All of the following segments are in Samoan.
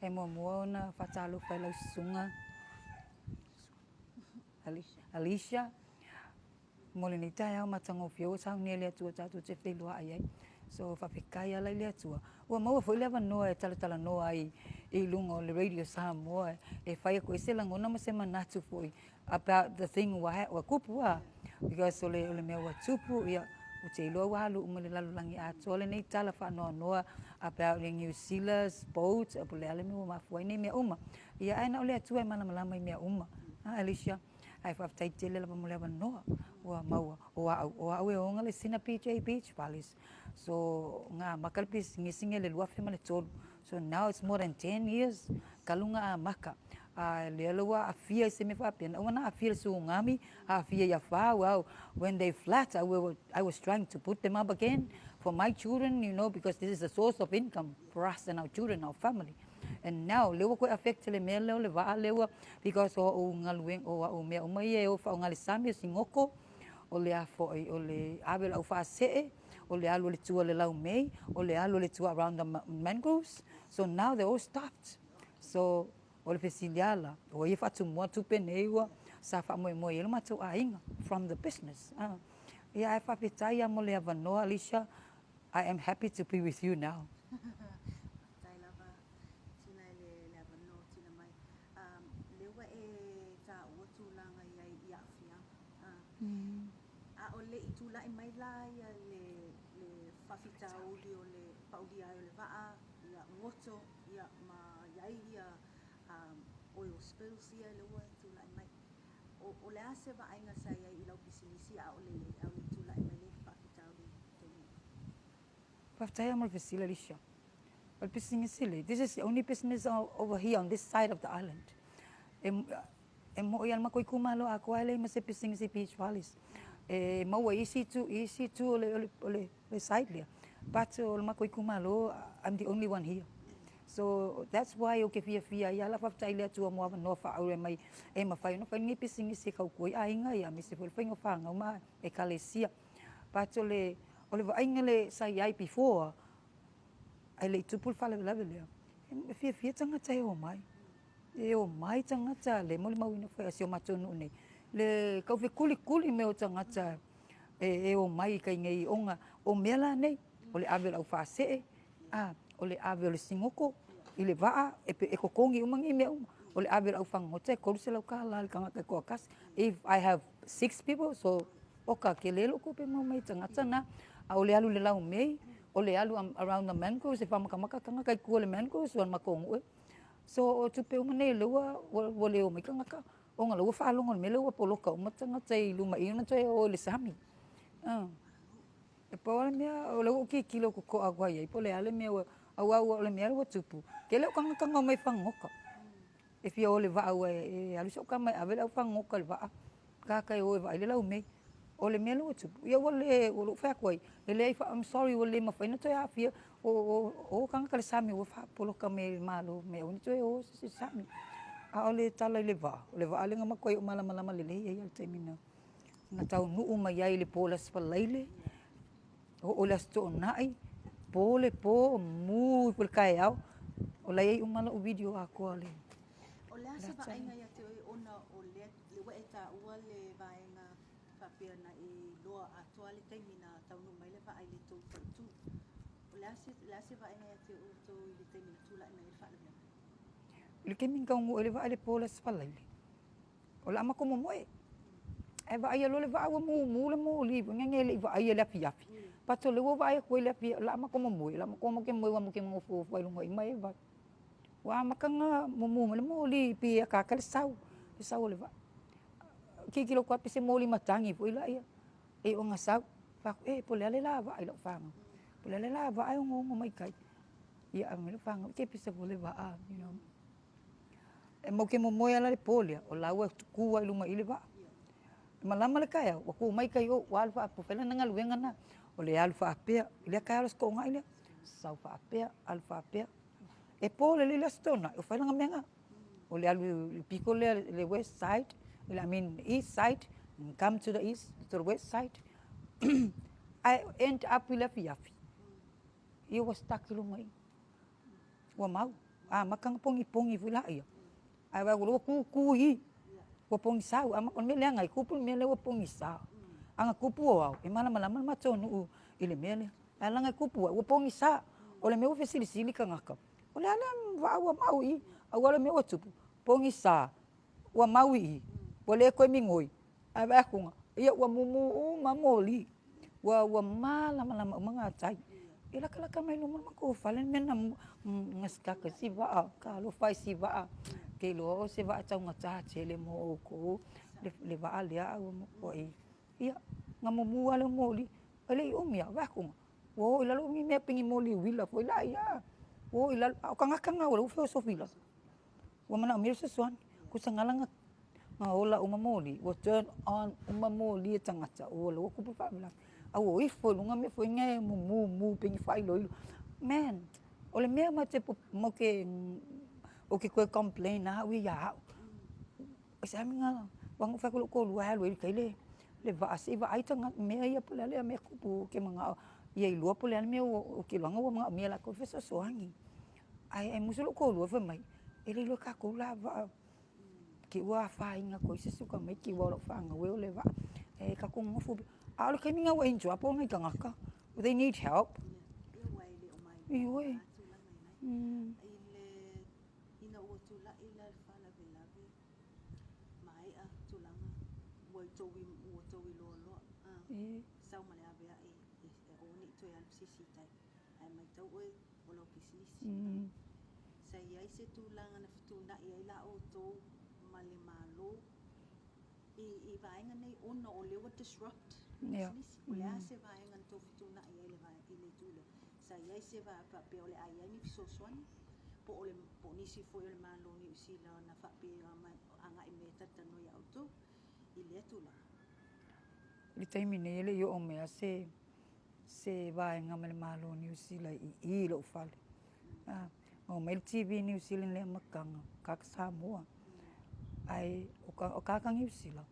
E muamua ona faatalofa i lau susuga Alicia mo lenei taeao matagofie ua saunia e le Atua tatou te feiloai ai. So faafetai lava la i le Atua ua maua foi le avanoa e talatalanoa ai i luga o le Radio Samoa e fai atu ai se lagona ma se manatu foi about the thing ua tupu because o le mea ua tupu, ou te iloa ua alu uma i le lalolagi atoa lenei tala faanoanoa about le New Zealand boat po o le a le mea ua mafua ai nei mea uma. Ia ae na o le Atua e malamalama i mea uma. Alicia, ae faafetai tele lava mo le avanoa ua maua. O au e ou le Sina PJ Beach Follies. So na amata le pisinisi lenei i le 2003. So now it's more than 10 years talu ona amata. A o lea la ua aafia i se mea faapea, na uma ona aafia i le tsunami, aafia i afa. Well, when they flood, I was trying to put them up again for my children because this is a source of income for us and our children, our family. And now, lea ua toe affect le mea lea o le vaa lea ua, because o au galuega, o au mea uma ia e o faaaoga le sami, o sigoko, o le a foi, o le ave o le au faasee, o le alu o le tua i le laumei, o le alu o le tua around the mangroves. So now they all stopped. So, o le fesili lava la, o ai e faatumua tupe nei ua sa faamoemoe i ai lo matou aiga from the business. Ia ae faafetai lava mo le avanoa, Alicia. I am happy to be with you now. Faafetai lava Tina i le avanoa tina mai. Lea ua e taua tulaga i ai i aafiaga. A o le i tulai mai la ia le faafitauli o le paulia ai o le vaa, ia goto, ia ma i ai ia oil spills ia lea ua tulai mai. O le a se vaaiga sa i ai i lau pisinisi a o le i tulai mai le faafitauli i le taimi? Faafetai lava mo le fesili, Alicia. O le pisinisi le, this is the only business over here on this side of the island. E mo'i lava le matou itumalo atoa e leai ma se pisinisi Beach Valleys. E maua i isi itu, i isi itu o le side lea. But o le matou itumalo, I'm the only one here. So that's why ou te fiafia ai ala faafetai i le Atua mo avanoa faaauro mai e mafai ona fai lenei pisinisi e tautua ai aiga ia aemaise foi le faiga o fanau ma ekalesia. But o le vaaiga le sa i ai before, ae le i tupu le faalavelave lea, e fiafia tagata e omai. E omai tagata le molimauina foi a si o matou nuu nei, le tau fekulikuli mai o tagata e omai i tai nei ona o mea la nei, o le ave o le au faasee, o le ave o le sigoko i le vaa, e totogi uma nei mea uma. O le ave o le au fagota e $300 le tagata e toatasi. If I have six people, so oka tele lou tupe maua mai tagata na. A o le alu i le laumei, o le alu around the mangroves, e faamatamata tagata i tua o le mangroves o le matou nuu e. So o tupe uma nei lea ua le omai tagata, ona o lea ua faalogo i le mea lea ua poloka uma tagata i luma i i ona toe o i le sami. E pau lava le mea, o lea ua ou tilotilo totoa atu ai po o le a le mea ua, aua o le mea ua tupu, tele au tagata na omai fagota. E fia o i le vaa aua e alu si au tama e ave le au fagota i le vaa, tagata e o e vaai le laumei. O le mea lea ua tupu, ia ua le, o lou fai atu ai, e leai, I'm sorry ua le mafai ona toe aafia, o tagata i le sami ua faapoloka mai e le Malo, mai aua ne i toe o se isi i le sami. A o le tala i le vaa, o le vaa lea na matuai ou malamalama lelei ai lava i le taimi na taunuu mai ai i le po o le Aso Faraile, oo i le Aso Toonai, po le po, mu ifo i le taeao, o la e i ai uma lau video atoa o le O le a se vaaiga ia te oe ona o lea ua e taua le vaega faapea na e iloa atoa le taimi na taunuu mai le vaa i le tou faleitu. O le a se vaaiga ia te outou i le taimi na tulai mai ai le faalavelave? I le taimi na taunuu ai le vaa i le po o le Aso Faraile, o le a matou momoe. Ae vaaia loa le vaa ua mumu le moli foi lea e le i vaaia i le afiafi. But o lea ua vaai atu ai i le afiafi, o le a matou momoe, o le a matou moe aua matou te nofonofo lava i luga i i ma e vaai. Ua amata ona mumu mai le moli pei e akaaka le sau, le sau o le vaa. Tilotilo atu lava pei se moli matagi foi laia e ona sau. Fai atu, e po o le a le la vaa i lau fanau, po o le a le la vaa e ogoogo mai tai. Ia fai mai lau fanau, e te pisa foi le vaa. E matou te momoe lava la i le po lea, o la ua tu lava i luma i i le vaa. E malama le taeao, ua tu mai tai i o, ua alu faapea, ua fai lana galuega lena. O le alu faapea, i lea taeao le Aso Toonai lea, sau faapea, alu faapea. E po lelei le Aso Toonai o fai lana mea lena. O le alu i le pito lea i le west side, I mean east side, and come to the east, to the west side. Ae end up i le afiafi, ia ua stuck i luga i i. Ua mau. Amata ona pogipogi foi laia, ae vaai atu loa ua tutu i i, ua pogisa ua amata, o le mea leaga e tupu le mea lea ua pogisa. A na tupu o ao, e malamalama le matou nuu i le mea lea, ae leaga e tupu au ua pogisa. O le mea ua fesilisili tagata, o le a lea vaa ua mau i i? Aua o le mea ua tupu, pogisa, ua mau i i, ua le toe migoi, ae vaai atu ia ua mumu uma lava moli, ua malamalama uma gatai. E latalata mai luma o le matou fale le mea na sitak ai si vaa, talofa e i si vaa, ou te iloa o se vaa taugata tele mo outou le vaa lea ae ua matuai... Ia, ona mumu lava lea o moli. E le i umi lava, vaai atu ua o i lalo ni mea pei ni moli uila foi laia, ua o i lalo, a o tagata na o lea ua feosofi i lalo, ua manaomia le fesoasoani. Kusa na ala ona ola uma moli, ua turn on uma moli a tagata o lea ua tupu le faalavelave, a ua o ifo i luga mea foi nei e mumu pei ni faailoilo. Man, o le mea ou te toe complain lava au ia ia au, aisea na ou fai atu i lou toalua e alu e ita i le vaa se i vaai mea ia po o le a le mea e tupu, ou te manao ia iloa po o le a le mea, ou te iloa ua manaomia e latou le fesoasoani. Ae musu lou toalua fai mai, e le iloa e tatou la vaa te i ua afaina atu ai se isi o tamaiti aua o lau fanau e o i le vaa. Ae tatou nonofo pea. A o le taimi lena ua in trouble nai tagata, they need help. Ia aua e le o Ioe. mailoa tulaga e i ai. Ina ua tulai la le faalavelave, maea tulaga, ua outou iloa loa, sau ma le avea'i e aua ne i toe alu se isi i tai, ae matau oe o lau pisinisi. Sa i ai se tulaga na fetuunai ai la outou ma le Malo i vaega nei ona o lea ua disrupt le pisinisi? O le a se vaega na outou fetuunai ai i le itu lea? Sa i ai se faapea o le a i ai ni fesoasoani po o nisi foi o le Malo o Niu Sila na faapea mai agai mai e talatalanoa ia outou i lea tulaga? I le taimi nei e le i oo mai lava se vaega mai le Malo o Niu Sila i i i lou fale. Na omai le TV Niu Sila i le amataga, tagata Samoa, ae o tagata Niu Sila,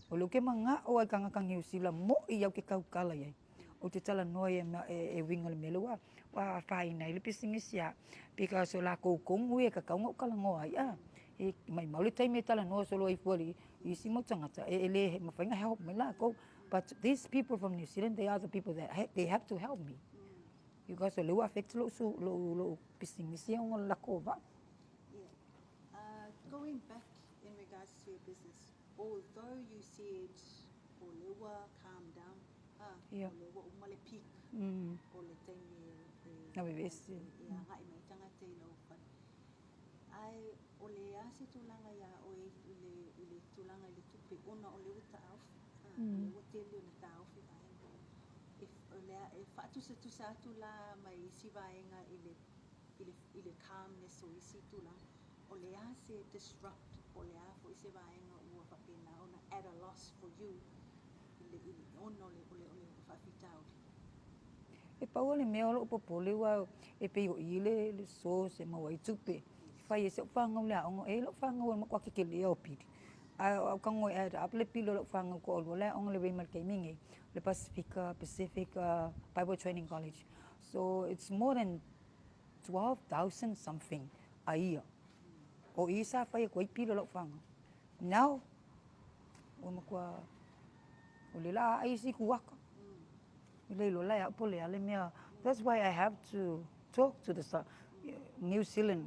o lea ou te manao lava i tagata Niu Sila moi lava ou te tautala i ai, ou te talanoa i ai e uiga i le mea lea ua afaina ai le pisinisi ia au, because o latou tonu ia e tatau ona ou talanoa ai a. E maumau le taimi e talanoa solo ai fua i isi mau tagata, e le mafai ona help mai latou. But these people from New Zealand, they are the people that they have to help me because o lea ua affect lou pisinisi ona o le latou vaa. Yeah. Going back in regards to your business, although you said o lea ua calm down, o lea ua uma le peak o le taimi Na vevesi. e agai mai tagata i lau fale. Ae o le a se tulaga ia oe i le tulaga i le tupe ona o lea ua taofi, o lea ua tele ona taofi vaega. O le a, e faatusatusa atu la ma isi vaega i le calmness o isi tulaga, o le a se disrupt, po o le a foi se vaega ua faapena ona at a loss for you i le ona o le faafitauli? E pau o le mea o lou popole aua e pei o i le source e maua ai tupe e fai ai si au fanau i le aoga. E i ai lau fanau o le matua tetele lava o pili, ae a ou tago e add up le pili o lau fanau e toalua la e aoga lelei mai i le taimi lenei, le Pacific Bible Training College. So it's more than 12,000 something a year. O i sa fai atu ai pili o lau fanau. Now, ua matua, o lea o le a aai isi itu ata. E le iloa la e au po o le a le mea. That's why I have to talk to the New Zealand,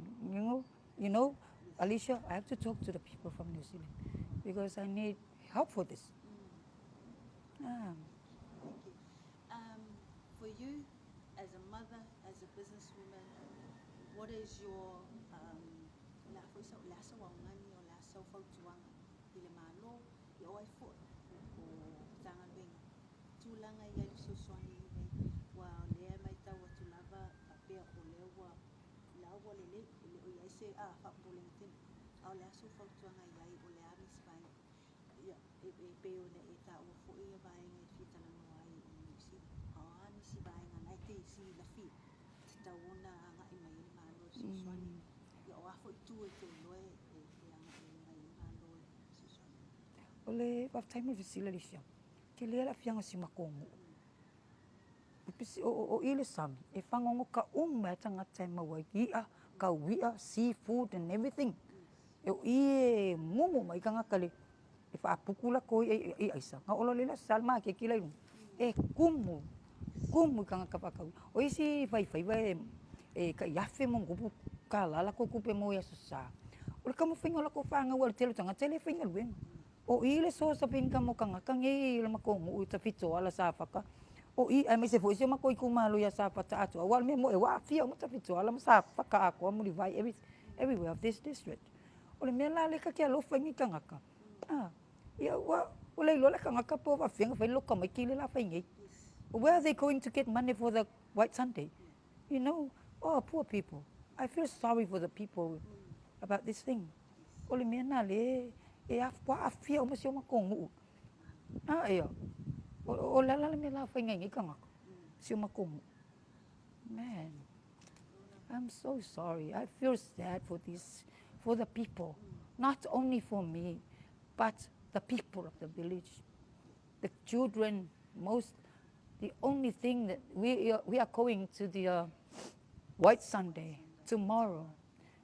Alicia, I have to talk to the people from New Zealand because I need help for this. Thank you. For you, as a mother, as a businesswoman, what is your o le a foi o le a sau augani, o le a sau fautuaga i le Malo, ia o ai foi o Matagaluega, tulaga i ai le fesoasoani nei, ua o lea e matau atu lava faapea o lea ua la ua lelei, e le o i ai se faapopolega tele, a o le a sau fautuaga i ai, o le a nisi vaega ia e pei ona e taua foi ia vaega e fia talanoa ai i Niu Sila, a o a nisi vaega na e te silafia tatau ona agai mai ai le Malo e fesoasoani, ia o a foi itu e te iloa e agai mai ai le Malo e fesoasoani? O le faafetai mo le fesili, Alicia. Tele le aafiaga o si matou nuu. O i le sami, e fagogoka uma ai tagata e maua ai i'a, gaui'a, seafood and everything. O i e mumu uma ai tagata e faaputu latou i'a i aisa, ona oo loa lea i le Aso Sa i le maketi la e i luga, e tumu, tumu i tagata faatau i'a. O isi faifaiva e tai $1000+ latou tupe e maua i Aso Sa, o le taumafaiga o latou fanau aua o le tele o tagata e le faigaluega. O i le source of income mo tagata nei o le matou nuu i Tafitoala, Safata, o i aemaise foi si o matou itumalo ia Safata atoa, aua o le mea moi ua aafia uma Tafitoala ma Safata atoa, Mulivai everywhere of this district. O le mea la lea ta te alofa ai i nei tagata, a, ia ua le iloa le tagata po o faapefea ona fai le lotu tamaiti lea o le a fai nei. Where are they going to get money for the white Sunday? You know, oh poor people, I feel sorry for the people about this thing. O le mea lena o lea ua aafia uma si o matou nuu. A ia, o le a la le mea o le a afaina ai nei tagata o si o matou nuu? Man, I'm so sorry, I feel sad for this, for the people, not only for me, but the people of the village, the children, most, the only thing that we are going to the White Sunday tomorrow.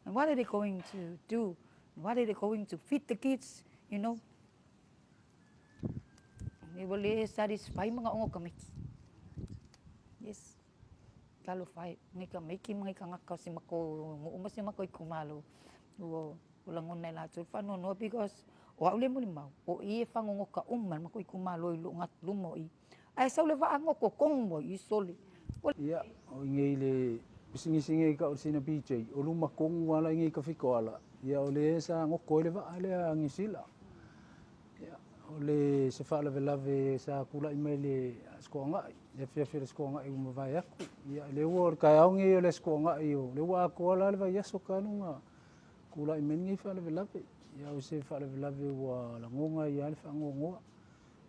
And what are they going to do? What are they going to feed the kids, you know? Ua le satisfy manaʻoga o tamaiti. Yes. Talofa e, nei tamaiti ma nei tagata o si matou nuu ma si matou itumalo, ua lagona e latou le faanoanoa because o au lea e molimau, o i e fagogota uma ai le matou itumalo i luma o i. Ae sau le vaa goto tonu mai i, sole. Ia, o i nei le pisinisi nei tau o le Sina BJ, o luma tonu lava la i nei Tafitoala, ia o lea sa goto ai le vaa lea a Niu Sila. Ia, o le se faalavelave sa tulai mai le Aso Toonai, le afiafi o le Aso Toonai ua mavae atu. Ia, lea ua o le taeao lenei o le Aso Toonai, o lea ua atoa la le vaiaso talu ona tulai mai lenei faalavelave. Ia, o se faalavelave ua lagona ai lava le faanoanoa.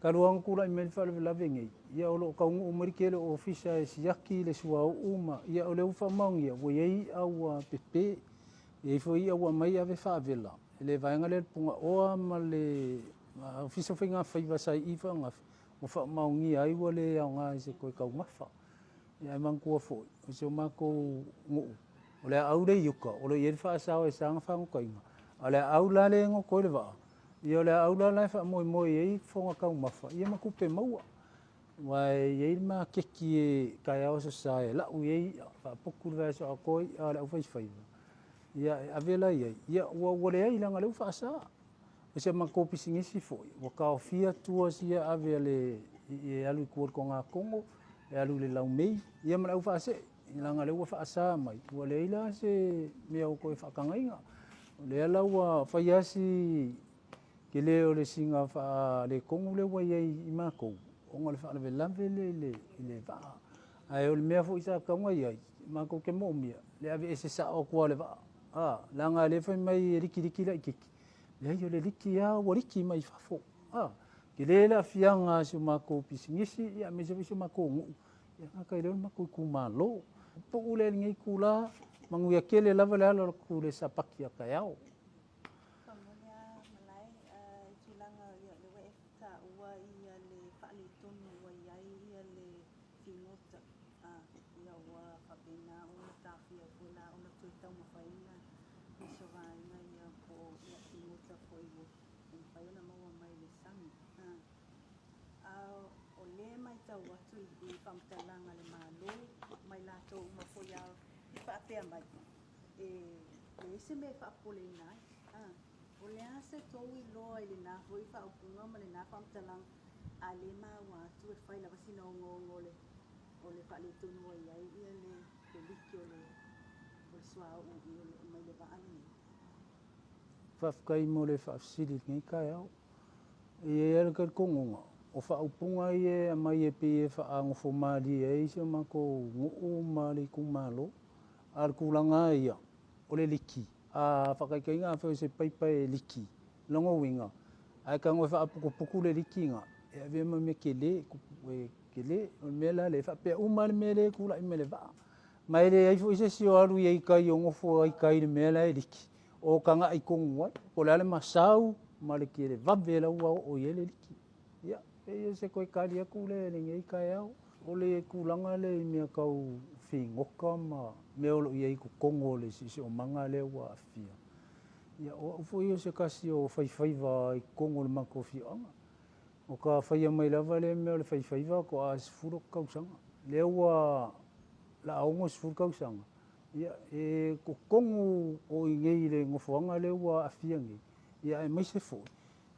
Talu lava ona tulai mai le faalavelave nei, ia o lo o taunuu mai le tele o ofisa e siaki le suauu ma, ia o lea ua faamaonia ua i ai i'a ua pepe, e i ai foi i'a ua aumai ave faavela e le vaega lea o le Punaoa ma le Ofisa o Faiga Faiva sa i i foi ananafi, ua faamaonia ai ua le aoga i se toe taumafa. Ia ae manatua foi, o si o matou nuu, o le aau lea i uta, o lo o i ai le faasao e sa ona fagotaina, a o le aau la lea e goto ai le vaa, ia o le aau la la e faamoemoe i ai fofoga taumafa, ia ma tupe maua. Aua e i ai le maketi e taeao aso Sa e lau i ai i'a, faaputu le vaiaso atoa i'a a le aufaifaiva, ia e ave la i ai, ia ua leai leaga o lea ua faasa. O si a matou pisinisi foi, ua taofia tours ia e ave e alu i tua i le togatogo, e alu i le laumei, ia ma le au faasee, leaga o lea ua faasa mai, ua leai la se mea o toe faatagaina. O lea la ua fai lava si tele o le siga faaletonu lea ua i ai i matou, ona o le faalavelave lea i le vaa. Ae o le mea foi sa tatau ona i ai, matou te moomia le aveese sao atu lava o le vaa, a, leaga o lea e fai mai e likiliki laitiiti, leai o le liki lava ua liki mai fafo, a. Tele le aafiaga o si o matou pisinisi aemaise foi si o matou nuu, e le gata i lea o le matou itumalo. Puu lea i lenei itula, manuia tele lava le alo atu i le Sapati a taeao. Faamoni a Malae i tulaga ia lea ua e taua ia le faaletonu ua i ai ia le figota ia ua faapena ona taofia ai foi la ona toe taumafaiina nisi o vaega ia po o ia figota foi ua mafai ona maua mai le sami. A o lea e matau atu i faamatalaga a le Malo ma i latou uma foi lava i faapea mai, e leai se mea e faapopoleina ai. O le a se tou iloa i lena foi faaupuga ma lena faamatalaga, a lea e maua atu e fai lava sina ogaoga o le faaletonu ua i ai le liki o le suauu mai le vaa lenei? Faafetai mo le faafesili i lenei taeao. E i ai lava le talitonuga, o faaupuga ia e aumai e pei e faanofo malie ai si o matou nuu ma le itumalo, a o le tulaga lava ia, o le liki, a faataitaiga afai o se paipa e liki, o lona uiga, a e tago e faaputuputu le liki lena, e avea ma mea tele, tele. O le mea la lea, e faapea uma lava le mea lea e tulai mai le vaa. Ma e leai foi se isi o alu i ai i tai o nofo ai i tai i le mea la e liki, o tagai tonu ai, po o le a le masau ma le televave la ua oo i ai le liki. Ia, pei o se toe tali atu lea i lenei taeao. o le tulaga lea i mea tau figota ma mea o lo o i ai i totonu o le siosiomaga lea ua aafia, ia o au foi o se tasi o faifaiva i totonu o le matou afioaga. Ua ta faia mai lava lea mea o le faifaiva faatoa 10 ou tausaga. Lea ua o le a 60 tausaga, ia e totonu o i inei i le nofoaga lea ua aafia nei, ia aemaise foi,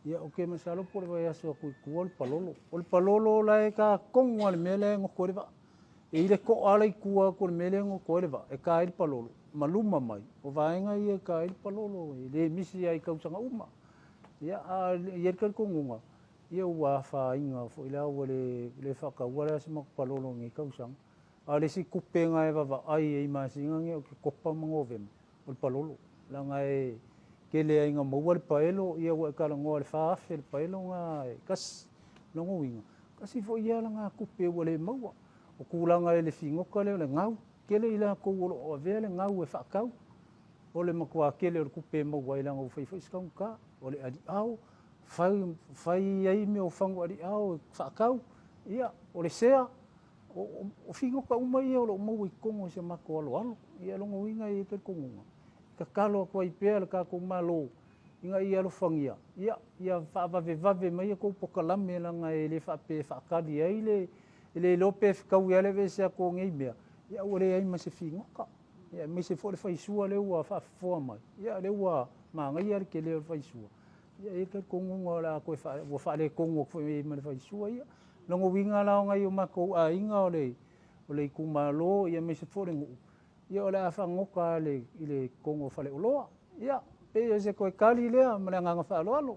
ia ou te masalo po o le vaiaso atu i tua o le palolo. O le palolo la e ta tonu lava i le mea la e goto ai le vaa. E i ai le toa la e i tua atu o le mea lea e goto ai le vaa e ta ai le palolo ma luma mai, o vaega ia e ta ai le palolo, e le misi lava i tausaga uma. Ia, ae i ai le talitonuga, ia ua afaina foi la ua le faataua la se matou palolo i lenei tausaga. A o le isi tupe lena e vaavaai i ai i masina nei o Oketopa ma Novema, o le palolo, leaga e tele lava ina maua le paelo, ia ua e talanoa i le $4,000 le paelo lena e tasi. O lona uiga, tasi foi ia alagatupe ua le maua. O tulaga i le figota lea o le gau, tele i latou o lo o avea le gau e faatau, o le matua tele o le tupe e maua ai leaga ua fai foi si taugata. O le aliao, fai fai ai mea o fagu aliao e faatau, ia, o le sea, o figota uma ia o lo o maua i totonu o si o matou aloalo. Ia o lona uiga e i ai le talitonuga, e tatalo atu ai pea i le tatou Malo ina ia alofagia, ia faavavevave mai a outou polokalame leaga e le faapea e faatali ai le, e le iloa pe fetaui lava le aveese atu o nei mea, ae ua leai ma se figota, aemaise foi o le faisua lea ua faafofoa mai, ia lea ua manaia le tele o le faisua, ia e i ai le talitonuga o le a toe ua faaletonu atu foi i ai ma le faisua ia. O lona uiga la o nai o matou aiga o le itumalo aemaise foi o le nuu, ia o le a fagota lava i totonu o faleoloa. Ia, pei o se toe tali lea ma le agaga faaaloalo.